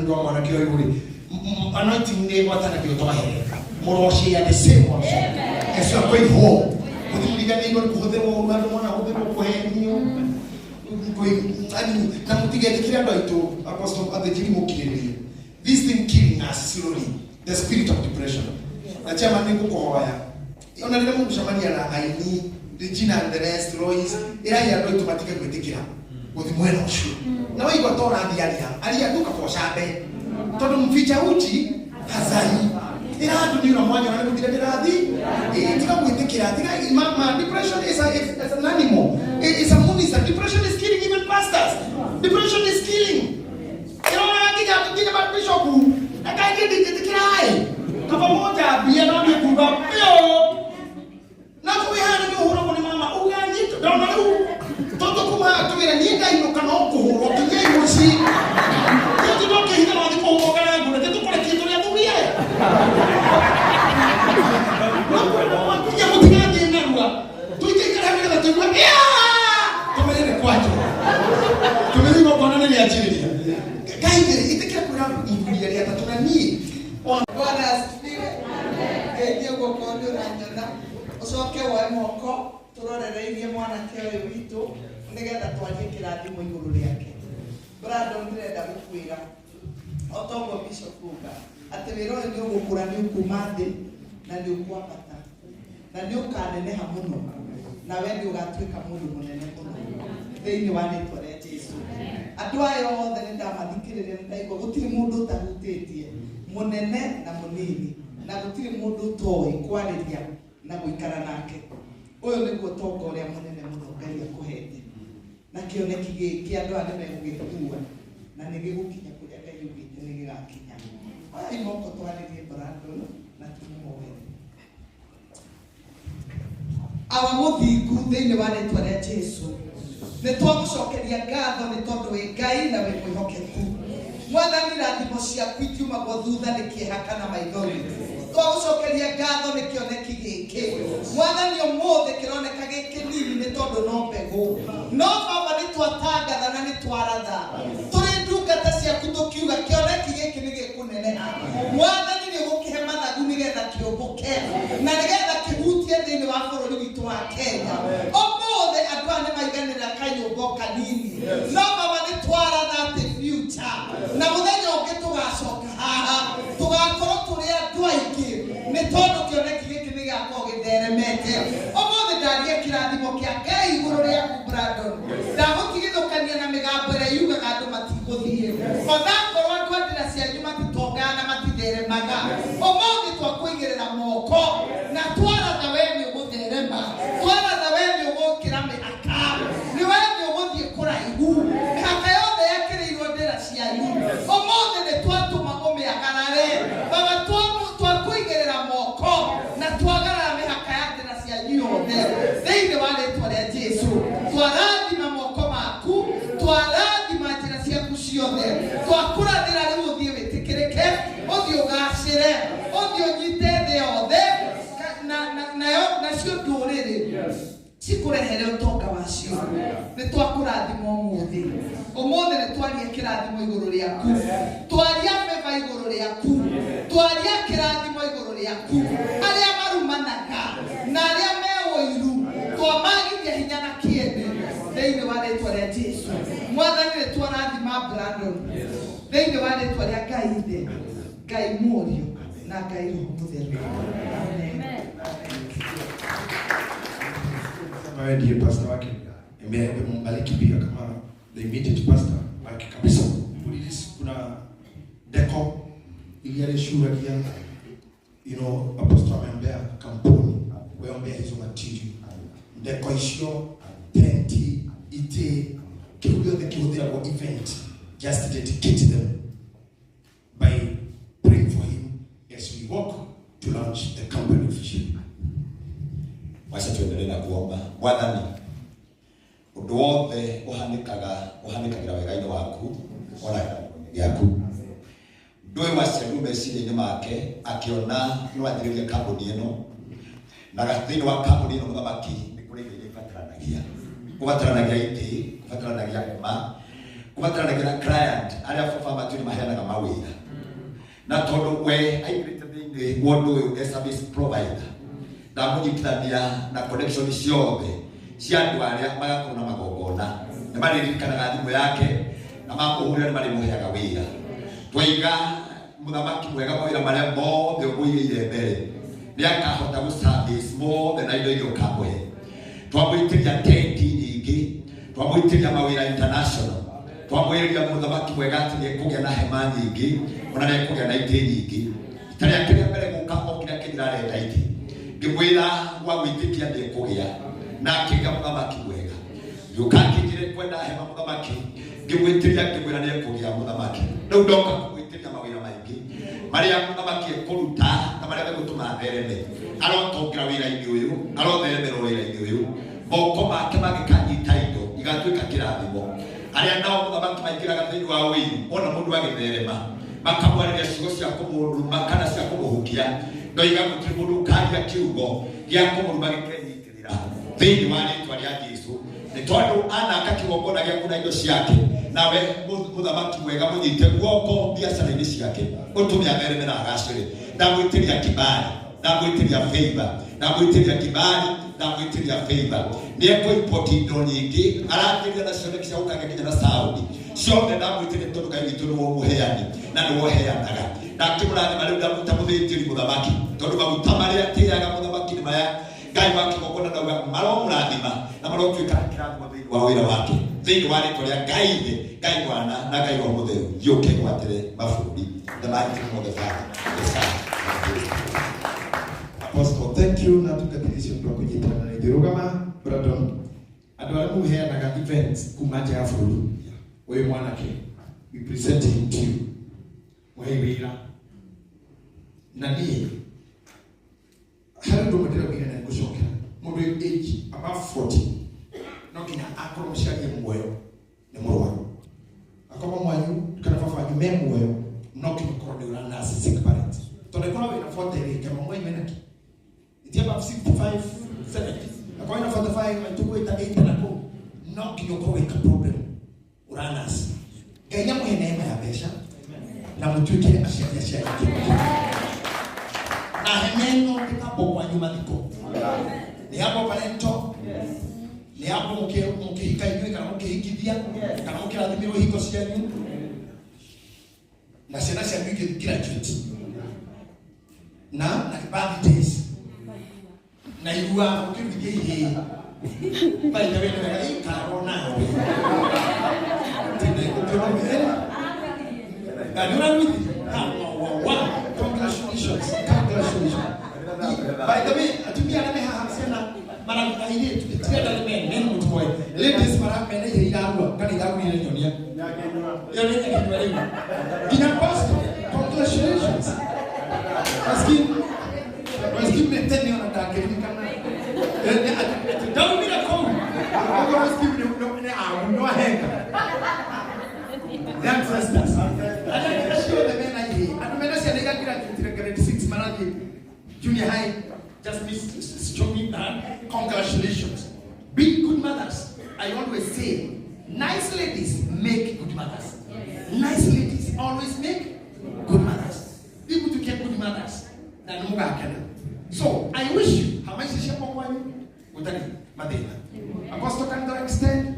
ũndũ wa mwanake ũyũ rĩ, anointing nĩ ĩgwatanagio twahere mũrocia the same also as you are going home. Mũtimũriganĩirwo nĩ kũhũthĩrwo ũru, andũ mona hũthĩrwo kũhenio na mũtigetĩkĩre andũ aitũ apostle athĩnjĩri mũkirĩrĩrie this thing killing us slowly, the spirit of depression. Na chairman, nĩ ngũkũhoya ona rĩrĩa mũgũcemania na aini Regina and the rest, Lois, ĩrai andũ aitũ matige gwĩtĩkĩra gũthi mwena ũcio na waigua ta ũrathiĩ aria aria tu kabocambe tondũ mficha uchi hazai ĩra andũ nĩ ũra mwanya na nĩ gũthira ndĩrathi. Ĩĩ, tiga gwĩtĩkĩra, tiga ma depression is an animal. It's a monster. Depression is killing even pastors. Depression is killing ĩroraga nginya ma bishop na kaingĩ ndingĩtĩkĩra ĩ kaba mũnjambie no nĩ kuga biũ na kũwĩhana nĩ ũhũragwo nĩ mama uga nyito ndona rĩu tondũ kuma tũgĩre niĩ ndainũka no kũhũrwo nginya mũciĩ tũti no kĩhinda no thiĩ kũhũrwo kana ngũreke tũkũrekie tũrĩ athuri aya no kwenda nginya mũtigathiĩ narua tũikaikara nĩgetha tũigue tũmenye nĩ kwanjwo tũmenye igongona nĩ rĩanjĩrĩria. Ngai ĩtĩkĩra kwĩra mũthuri arĩa atatũ na niĩ. Bwana asifiwe. Ngeithie guoko nĩ ũranyona. Ũcoke woe moko tũrorereirie mwanake ũyũ witũ nĩgetha twarie kĩrathimo igũrũ rĩake. Brandon, ndĩrenda gũkwĩra o ta ũguo Bishop uga atĩ wĩra ũyũ nĩ ũgũkũra, nĩ ũkuma thĩ na nĩ ũkwambata na nĩ ũkaneneha mũno na we nĩ ũgatuĩka mũndũ mũnene mũno thĩinĩ wa rĩtwa rĩa Jesu. Andũ aya othe nĩ ndamathikĩrĩria, nĩ ndaigua gũtirĩ mũndũ ũtahutĩtie, mũnene na mũnini, na gũtirĩ mũndũ ũtoĩ kwarĩria na gũikara nake. Ũyũ nĩguo ũtonga ũrĩa mũnene mũno Ngai akũhete na kĩoneki gĩkĩ andũ aya nĩ megũgĩkua na nĩ gĩgũkinya kũrĩa Ngai augĩte nĩ gĩgakinya. Oyai moko twarĩrie Brandon na tũmũhoere. Awa mũthingu, thĩinĩ wa rĩtwa rĩa Jesu nĩ twagũcokeria ngatho nĩ tondũ wĩ Ngai na wĩ mwĩhokeku. Mwathani, rathimo ciaku itiumagwo thutha nĩ kĩeha kana maithori. Twagũcokeria ngatho nĩ kĩoneki gĩkĩ. Mwathani, ũmũthĩ kĩroneka gĩ kĩnini nĩ tondũ no mbegũ, no Baba, nĩ twatangatha na nĩ twaratha tũrĩ ndungata ciaku tũkiuga kĩoneki gĩkĩ nĩ gĩkũneneha. Mwathani, nĩ ũgũkĩhe mathagu nĩgetha kĩũmbũke na nĩgetha kĩhutie thĩinĩ wa bũrũri witũ wa Kenya. Ũmũthĩ andũ aya nĩ maiganĩra kanyũmba o kanini, no Baba, nĩ twaratha atĩ future na mũthenya ũngĩ tũgacoka haha tũgakorwo tũrĩ andũ aingĩ nĩ tondũ kĩoneki gĩkĩ nĩ gĩgakorwo gĩtheremete. Ũmũthĩ ndaria kĩrathimo kĩa Ngai igũrũ rĩaku, Brandon. Ndagũtigithũkania na mĩgambo ĩrĩa yugaga andũ matigũthiĩ onakorwo andũ a ndĩra cianyu matitongaga na matitheremaga. Ũmũthĩ twakũigĩrĩra moko na twaratha we nĩ ũgũtherema, twaratha we nĩ ũgũkĩra mĩhaka, nĩ we nĩ ũgũthiĩ kũraihu. Mĩhaka yothe yekĩrĩirwo ndĩra cianyu ũmũthĩ nĩ twatũma ũmĩagarare. Baba, twakũigĩrĩra moko na twagarara mĩhaka ya ndĩra cianyu yothe thĩinĩ wa rĩtwa rĩa Jesu. Twarathima moko maku, twarathima njĩra ciaku ciothe, twakũrathĩra rĩu ũthiĩ wĩtĩkĩrĩke, ũthiĩ ũgacĩre, ũthiĩ ũnyite thĩ yothe nayo nacio ndũrĩrĩ cikũrehere ũtonga wacio. Nĩ twakũrathima ũmũthĩ. Ũmũthĩ nĩ twaria kĩrathimo igũrũ rĩaku, twaria favor igũrũ rĩaku, twaria kĩrathimo igũrũ rĩaku. Arĩa marumanaga na arĩa me ũiru twamagithia hinya na kĩene thĩinĩ wa rĩtwa rĩa Jesu. Mwathani, nĩ twarathima Brandon thĩinĩ wa rĩtwa rĩa Ngai Ithe, Ngai Mũriũ na Ngai Roho Mũtheru. Amen. Sema wewe ndiye pastor wake. Imembariki pia kama the immediate pastor wake kabisa. Release kuna deco ili alishuragia apostle ameombea kampuni, weombea hizo material, ndeko icio, tenti, ite kiu gĩothe kĩhũthĩragwo event. Just dedicate them by praying for him as we walk to launch the company officially. Wacha tuendelee na kuomba. Mwathani, ũndũ wothe ũhanĩkaga ũhanĩkagĩra wega-inĩ waku ona kĩrathimo-inĩ gĩaku. Ndũĩ waciarirwo meciria-inĩ make akĩona nĩ wanjĩrĩria kambuni ĩno na thĩinĩ wa kambuni ĩno, mũthamaki, nĩ kũrĩ indo iria ibataranagia, kũbataranagia itĩ, kũbataranagia hema. Kũbataranagia na client arĩa baba matu nĩ maheanaga mawĩra. Na tondũ we aingĩrĩte thĩinĩ wa ũndũ ũyũ as service provider, ndamũnyitithania na connection ciothe cia andũ arĩa magakorwo na magongona. Nĩ marĩririkanaga thimũ yake na makũhũrĩra nĩ marĩmũheaga wĩra. Twaiga mũthamaki mwega mawĩra marĩa mothe ũmũigĩire mbere nĩ akahota gũ service mothe na indo iria ũkamũhe. Twamwĩtĩria tenti nyingĩ, twamwĩtĩria mawĩra international, twamwĩrĩria mũthamaki mwega atĩ nĩ ekũgĩa na hema nyingĩ ona nĩ ekũgĩa na itĩ nyingĩ. Ita rĩake rĩa mbere gũka okire akĩnjĩra arenda itĩ, ngĩmwĩra gwa gwĩtĩkia nĩ ekũgĩa, na akĩgĩa mũthamaki mwega. Gĩũka akĩnjĩra kwenda hema mũthamaki, ngĩmwĩtĩria ngĩmwĩra nĩ ekũgĩa mũthamaki. Rĩu ndoka kũmwĩtĩria mawĩra maingĩ marĩa mũthamaki ekũruta na marĩa megũtũma athereme. Arotongera wĩra-inĩ ũyũ, arotheremerwo wĩra-inĩ ũyũ, moko make mangĩkanyita indo igatuĩka kĩrathimo. Arĩa nao mũthamaki maingĩraga thĩinĩ wa ũiru, ona mũndũ agĩtherema makamwarĩria ciugo cia kũmũruma kana cia kũmũhukia, ndoiga gũtirĩ mũndũ ũkaria kiugo gĩa kũmũruma gĩkenyitĩrĩra thĩinĩ wa rĩtwa rĩa Jesũ. Nĩ tondũ anaka kĩgongona gĩaku na indo ciake, nawe mũthamaki mwega mũnyite guoko biacara-inĩ ciake, ũtũme athereme na agacĩre. Ndamwĩtĩria kibali, ndamwĩtĩria favor, ndamwĩtĩria kibali, ndamwĩtĩria favor. Nĩ ekũ-import indo nyingĩ, aratĩria na cioneki cia gũkagĩa nginya na Saudi ciothe. Ndamwĩtĩria tondũ Ngai witũ nĩwe mũheani na nĩwe ũheanaga. Ndakĩmũrathima rĩu, ndamwĩta mũthĩnjĩri mũthamaki, tondũ maguta marĩa atĩaga mũthamaki nĩ maya Ngai wa kĩgongona ndauga maromũrathima na marotuĩka kĩrathimo thĩinĩ wa wĩra wake, thĩinĩ wa rĩtwa rĩa Ngai Ithe, Ngai Mwana na Ngai Roho Mũtheru. Thiĩ ũkegwatĩre mabũrũri the mighty name of the Father, the Son, and the Holy Spirit. Apostle, thank you na tungatĩri ũndũ wa kũnyitana na ithuĩ. Rũgama Brandon, andũ arĩa mũheanaga events kuma nja ya bũrũri, ũyũ mwanake we present him to you, mũhei wĩra. Na niĩ harĩ ũndũ ũmwe ndĩraugire na ngũcokera, mũndũ wĩ age above 40 no nginya akorwo mũciari e muoyo nĩ mũrwaru, akorwo mwanyu kana baba wanyu me muoyo, no nginya ũkorwo nĩ ũra nurse sick parent, tondũ ĩkorwo wĩna 40 rĩ, kana mwanyu ena kĩ iti above 65 70, akorwo wĩna 45 maitũ gwĩta 80 na kũu, no nginya ũkorwo wĩka problem ũra nurse. Ngai nĩamũhe neema ya mbeca na mũtuĩke aciari aciari na hema ĩno ndĩkambwo kwanyu mathiko, nĩ yambwo parento, nĩ yambwo mũkĩhika inyuĩ kana mũkĩhikithia kana mũkĩrathimĩrwo ihiko cianyu na ciana cianyu ikĩ graduate na birthdays na irua ũkĩruithia ihĩĩ. By the way, nĩ wega ikarwo nawe tene ũkĩrorwo na nĩ ũraruithia. Wow, congratulations, congratulations. By the way, atumia arĩa me haha ciana mararuta airĩtu, tirenda nĩ men men mũtwoe ladies maramena ihĩĩ irarua kana iragũrire nyonia ĩyo nĩ nyakinyua rĩu nginya. Pastor, congratulations. Maskini maskini nĩ tene ona ndangĩririkana atĩ ndaumire kũu. Ũguo maskini nĩ agu nĩ wahenga the ancestors arĩa acio othe mena ihĩĩ, andũ mena ciana iragraduate grade 6 marathiĩ junior high, just miss Chomi, congratulations. Be good mothers. I always say nice ladies make good mothers. Nice ladies always make good mothers. People to get good mothers na nĩ mũgakena. So I wish you hama ici ciakwa kwanyu gũtarĩ mathĩna. Apostle, kanitha extend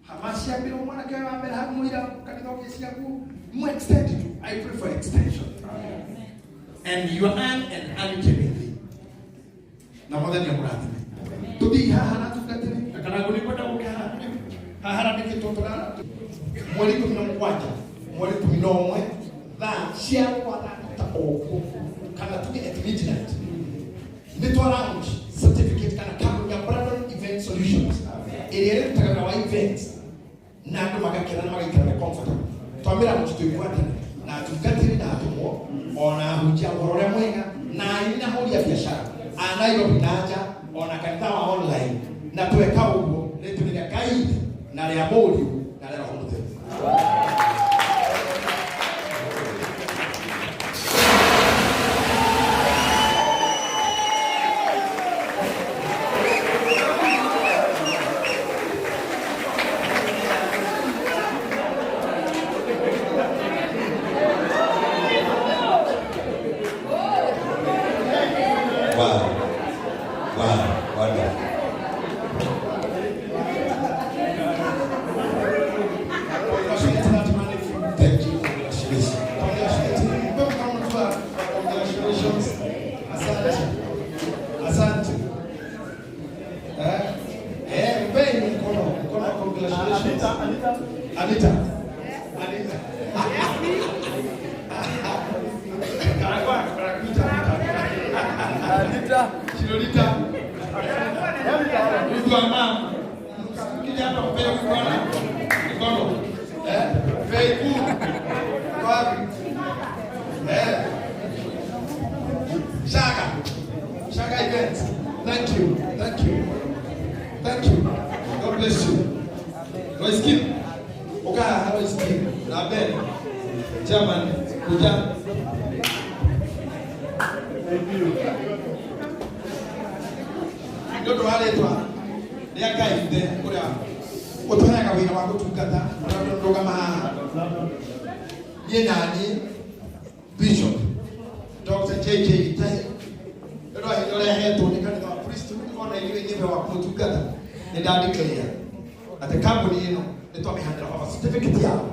hama ciambĩrwo mwanake wa mbere hau mũira kanitha ũngĩ ciaku mu extend to. I pray for extension and your aunt and auntie na mwathani amũrathime. Tũthiĩ haha na tungatĩri na kana ngũ nĩkwenda gũke haha haha randĩkĩtwo tũrara mweri 17 mweri 11 thaa cia kwana ta ũguo kana tuge at midnight nĩ twa launch certificate kana kambuni ya Brandon Event Solutions ĩrĩa ĩrutaga wĩra wa events na andũ magakena na magaikara me comfortable. Twamĩra mũtu twĩgwatana na atungatĩri na atũmwo ona ahunjia ũhoro ũrĩa mwega na aini na ahũri a biacara a Nairobi na nja ona kanitha wa online, na tweka ũguo rĩtwa rĩa Ngai Ithe na rĩa Mũriũ na rĩa Roho Mũtheru. Lolita. Mtu wa mama. Kija hapa mpee huyu bwana mikono. Eh? Feiku. Wapi? Eh. Shaka. Shaka event. Thank you. Thank you. Thank you. God bless you. Royce Kim. Oka Royce Kim. Na Ben. Chairman. Kuja. Thank you. Nĩ ũndũ wa rĩtwa rĩa Ngai ithe ũrĩa ũtũheaga wĩra wa gũtungata ũrĩa ndũgama haha, niĩ naniĩ Bishop Dr. JJ Gitahi, nĩ ũndũ wa hinya ũrĩa hetwo nĩ kanitha wa Priesthood ona inyuĩ nyĩmbe wa kũmũtungata, nĩ ndandĩkĩria atĩ kambuni ĩno nĩ twamĩhandĩra over certificate yao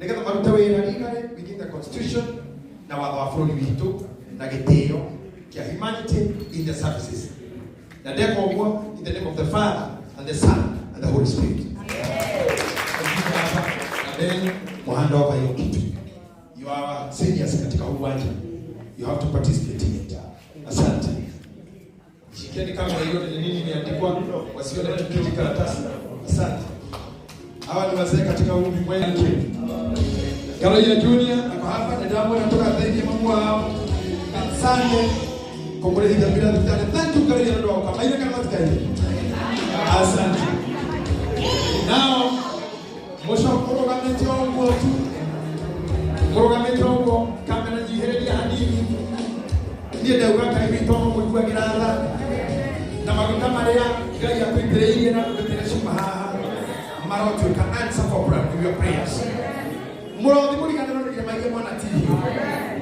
nĩgetha marute wĩra legally within the constitution na watho wa bũrũri witũ na gĩtĩo kĩa humanity in the services. Na ndeka ũguo in the name of the Father and the Son and the Holy Spirit. Na then muhand over hiyo kitu. You are seniors katika huu uwanja, you have to participate in it. Asante. Shikeni kama hiyo ni nini imeandikwa, wasione tukiji karatasi. Asante. Hawa ni wazee katika huu ulimwengu. Karoya Junior ako hapa na damu natoka zaidi ya mambo hao. Asante. Kongole bila tutane. Thank you, Karoya, ndo kama ile kama tukaile. Asante. Now, mwisho mũrũgamĩte ũguo tu, mũrũgamĩte ũguo, kamera nyihĩrĩria hanini. Niĩ ndauga Ngai witũ mũiguagĩra tha na maguta marĩa Ngai akũitĩrĩirie na ndũmĩrĩri ciuma haha marotuĩka answer for your prayers. Mũrothi mũriganĩrwo nĩ kĩrĩma iria mwanatihio,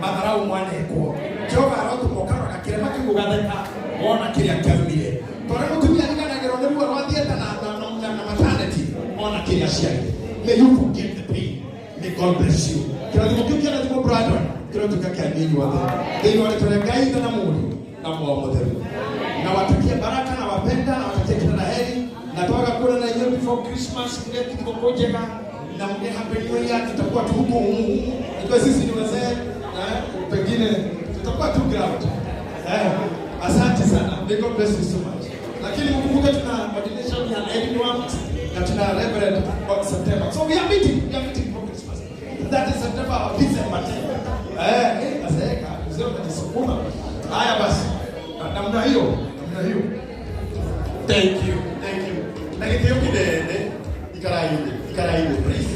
matharau mwanekwo. Jehova arotũma ũkarora kĩrĩma kĩu ũgatheka wona kĩrĩa kĩaumire, tondũ mũtumia ariganagĩrwo nĩ ruo rwa theatre na maternity ona kĩrĩa aciarire. May you forget the pain. May God bless you. Kĩrathimo kĩu kĩrathimo Brandon kĩrotuĩka kĩa inyuĩ othe thĩinĩ wa rĩtwa rĩa Ngai Ithe na Mũriũ na Muoyo Mũtheru. Nawatakia baraka na wapenda na watakia kila la heri, na twaga kula na inyuĩ before Christmas, mgee thigũkũ njega na mgee happy new year. Tutakuwa tu huko humu humu ikiwa sisi ni wazee na pengine tutakuwa tu ground. Eh, asante sana. May God bless you so much. Lakini mkumbuke tuna ordination ya Edwin Wams na tuna Reverend on September. So we are meeting for Christmas. That is September or December 10. Eh, eh, nazeeka, mzee unajisukuma. Haya basi. Namna hiyo, namna hiyo. Thank you, thank you. Na gĩtĩo kĩnene, ikaraine, ikaraine, please.